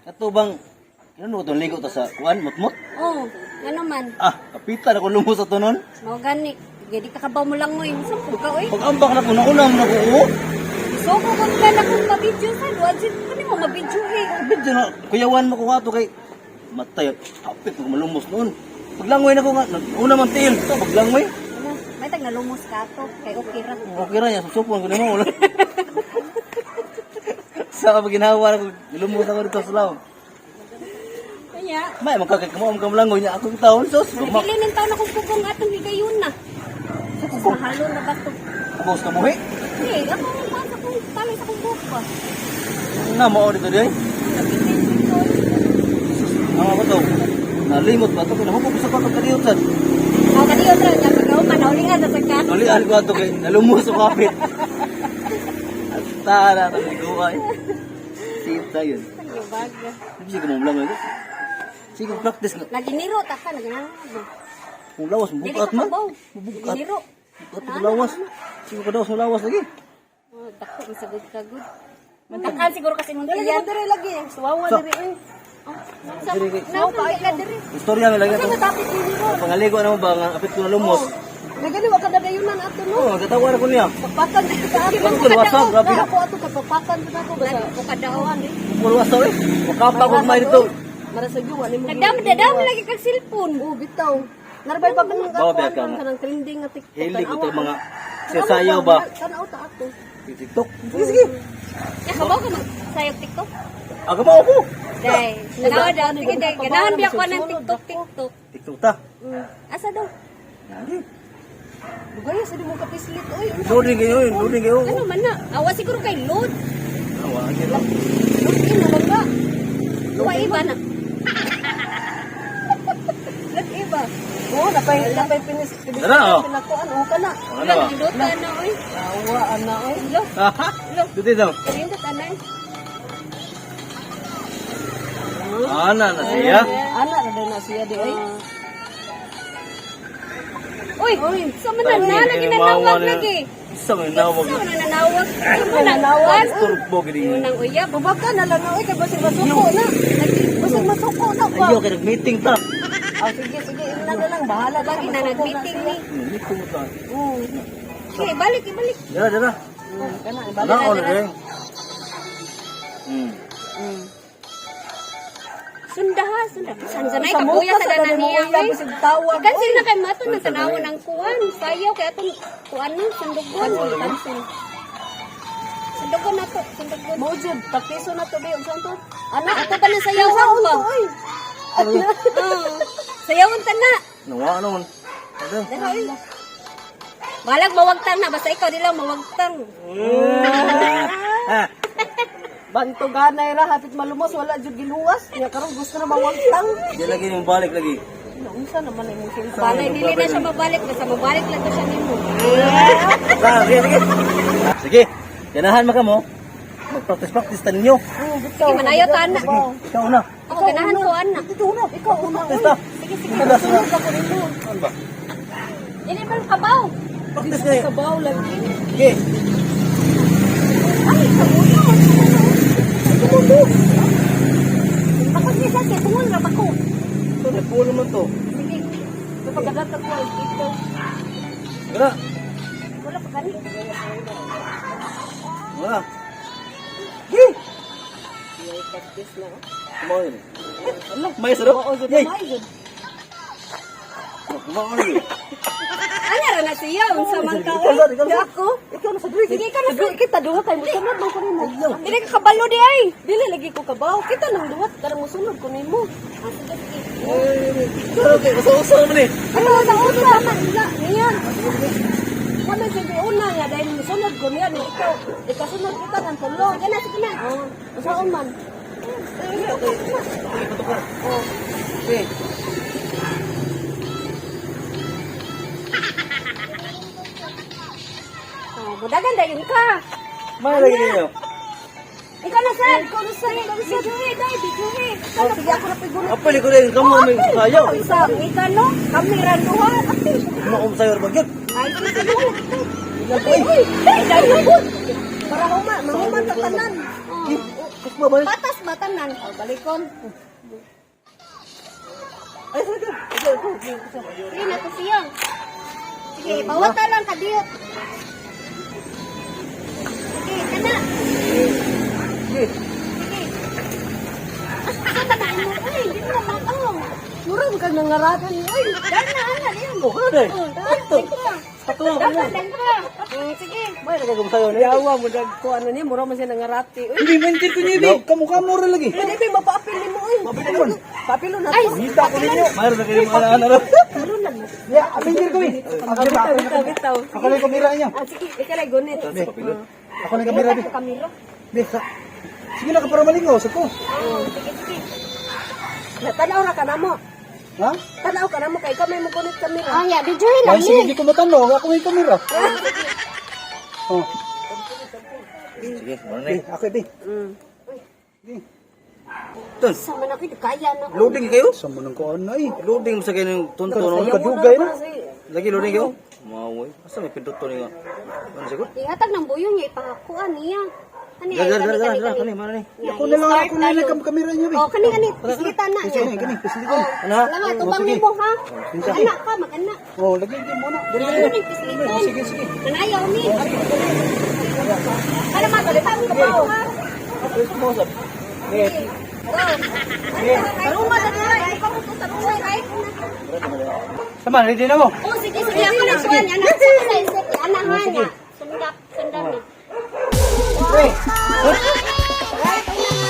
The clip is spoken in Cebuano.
Kato bang ano to ligo ta sa kuan mutmut? Oh, ano man. Ah, kapitan ako lumos sa tunon. Mao gani. Gadi ka kabaw mo lang oy. Unsa po ka oy? Pag ambak na ko nauna mo na ko. Oh. So ko kung ka na kung mabidyo sa duwa jud kani mo mabidyo eh. Medyo na kuyawan mo ko ato kay matay hapit ko malumos noon. Paglangoy na ko nga una man tiil to paglangoy. Ano, may tag nalumos ka to kay okay ra. Okay ra niya susupon ko nimo. Sa pag ginawa ko lumos ako dito sa law. Kanya, May magkakay kamo ang kamlangoy niya akong taon sos. Gumak Dili ning taon akong pugong atong higayon na. Mahalo na ba to? Kubos ka muhi. Eh, ako ang kuan sa kong tali sa kong buhok ba. Na mao dito di. Nabitin dito. Ang ako to. Nalimot ba to kay nahubog sa pato kadiyot sad. Ako kadiyo tra nya pagaw manaulingan sa ka. Nalian ko ato kay nalumos sa kapit. At tara ta ko ay. Sita yun. Ang baga. Sige mo lang ito. Sige practice nga. Lagi niro ta ka lagi na. Kung lawas Dili bukat ka man. kabaw. Bukat. Niro. Bukat ko lawas. Sige ko daw sa lawas lagi. Oh, dako masagod ka gud. Mantakan siguro kasi mong Dali tiyan. diri lagi. Suwawa Sa- diri oy. Sa Diri kay- na ka diri. Istorya nga lagi Sa to. matapit ni ro. Pangaligo na mo ba nga apit ko nalumos. Nagani wa kadagayunan ato no. Oh, gatawa na ko niya. Papakan dito sa ato. Ano ko wasag, grabe. Ako ato kay papakan dito ako basta. Ko kadawan eh. Puro wasaw eh. Makapa ko may dito. Mara sa juwa ni mo. Nagdam dadam lagi kag cellphone. Oh, bitaw. Narbay pa kung Bawa ako ba ka ang nga? kanang trending nga TikTok. Hilig ko Tanawa. to mga sayaw ba? Tanaw ta ato. TikTok. Sige sige. Ya kabaw ka mag sayog TikTok. Aga mo ako. Day, tanawa daw sige day. Ganahan biya ko ng TikTok TikTok. TikTok ta. Asa daw? Lagi. Dugay sa di mo kapislit oy. Loading kayo, eh. Loading kayo. Ano man na? Awa siguro kay load. Awa, giro. Load in na bang ba? Wa iba na. Look iba. Oh, napay napay pinis Dara, oh. pinakuan oh kana. Ano Wala ba? nindota na oy. Awa ana oy. Lo, lo. Dito daw. Nindot anay. Ana na siya. Ana ra daw na siya di oy. Uy, sa man na na lagi nanawag lagi. Sa man nawag. Sa man nanawag. Sa man nanawag. Turbo gini. Nang uyab. Bubaka na lang oy kay basig masuko na. Basig masuko na pa. Ayo kay nag-meeting ta. Ah, sige sige ina na lang bahala ka Lagi na nag-meeting ni. Meeting ta. Oo. Sige, balik, ibalik. Dara dara. Kana Ana on eh. Sunda ha, sunda. San sanay ka kuya sa danan niya. Sa Oy. basig tawag. Cancel na kay mato na tanawon ang kuan. Sayaw kay atong kuan na sandugon. Cancel. Sandugon na to, sandugon. Mo jud praktiso na to bi unsa to? Ana, ato pa na sayawan ba? Oy. Oo. Sayawon ta na. Nawa naman. Ada. Dara oy. Balag mawagtang na basta ikaw di lang mawagtang. Ah. Banto ganay ra hapit malumos wala jud giluwas. Nya karon gusto na mawagtang. Di lagi yung balik lagi. Unsa naman imong cellphone? Balay dili na siya mabalik basta mabalik lang to siya nimo. Ah, sige, sige. Sige. Ganahan man ka mo. Mag-practice practice ta ninyo. Oh, bitaw. Sige, manayo ta na. Sige, ikaw na. Ako ganahan ko ana. Dito na, ikaw una. Practice ta. Sige sige. Sige, sige. Sunod ako nimo. Ano ba? Dili man kabaw. Practice kayo. Kabaw lagi. Sige. Ay, kamuno. Tumulo. Ako siya sa kay tungol ra ba ko. Ito, nagpulo naman to. Sige. Kapag ko ay dito. Gara. Wala pa kani. Wala. Sige. Practice na. Kumain yun. Ala, may sarap. Yay. May jud. Kumain yun. Ana ra na siya unsa man ka Ikaw oy. na, ikaw na. Ako, ikaw na sa diri. Sige, ikaw na sa- Sige, kita duha kay musunod man ko nimo. Dili ka kabalo di ay. Dili lagi ko kabaw. Kita nang duhat karang musunod ko nimo. Ah, sige, sige. Okay, usa-usa naman eh. Ano sa una man ila niya. Wala sige una nga dahil musunod ko niya ni ikaw. Ikasunod kita ng tulo. Sige na, sige na. Oh, usaon man. Oh. Okay. Oh, budagan dayon ka. May lagi ninyo. Ikaw na sir. Ikaw na sir. Ikaw na sir. Bijuhi, day, bijuhi. Oh, sige ako na pigulo. Apel ko rin kamo may sayaw. Isa, ika no, kami randuha. Kumakom sayo ba gyud? Ay, sige. Uy, Ay, dayon. Para huma, mahuman ta tanan. Kusma ba? Patas ba tanan? Oh, balikon. Ay, sige. Sige, sige, sige. Sige na to siya. Sige, bawata lang kadiyot. Sige, kana. Sige. Sige. Asa ba na mo? Ay, hindi mo makaw. Mura man kag nangaratan oy. Dana, ana, diyan. Oh, kana day. Oh, Ato. Ato na Dapat ko. lang ka. Sige. May nagagum sayo na. Yawa mo dag ko ano niya, mura man siya nangarati. Oy. Hindi maintain ko niya, babe. Kamukha mo rin lagi. Pwede ba mapaapil nimo oy? Paapilo na Ay, to. Ngita ko ninyo. Mayroon na kayo mga ano. Ya, amintir ko, eh. Ako na Bitaw, bitaw, bitaw. Ako na yung kamera niya. Ah, sige, ikaw na gunit. Ako na yung kamera, be. Kamera. Be, sige na ka para malingaw sa ko. Oh, sige, sige. Natanaw ra ka namo. Ha? Tanaw ka namo kay ikaw may mugunit kamera. Ah, ya, video lang Ay, sige, ni. di ko matanaw. Ako yung kamera. Oh, Sige, muna na. be, ako, be. Mm. Tun, Sa man ako, kaya na. loading kayo? Sa mo nang kuan na, eh. Loading mo sa kayo ng tonto no? Kadugay na. Lagi loading kayo? Maway. Asa may pindot to niya? Ano siguro? Ihatag ng buyong niya, ipahakuan niya. Ani, Dara, dara, kani, dara, kani, dara, kani. kani, mana ni. Ya, Ako na lang, i-start ako na lang tayo. ang kamera niya, be. Oh, kani, kani, pislita na. Sige, kani, pislitan. Oh, Ano? Salamat, Oh, tubang sige. nimo ha. Mag-anak ka, mag-anak. Oh, lagi din mo na. Dali, Ano dali. ni pisliton? Oh, sige, sige. Manayaw ni. Para makita mo ka ha. Sige. Go. Saruma na dira, ikaw mo to saruma kay. Sama, ready na mo. Oh, sige, sige, ako na kuan, anak sa sa isip, anahan na. Sundap, sundap na. Hey. Right, una ha.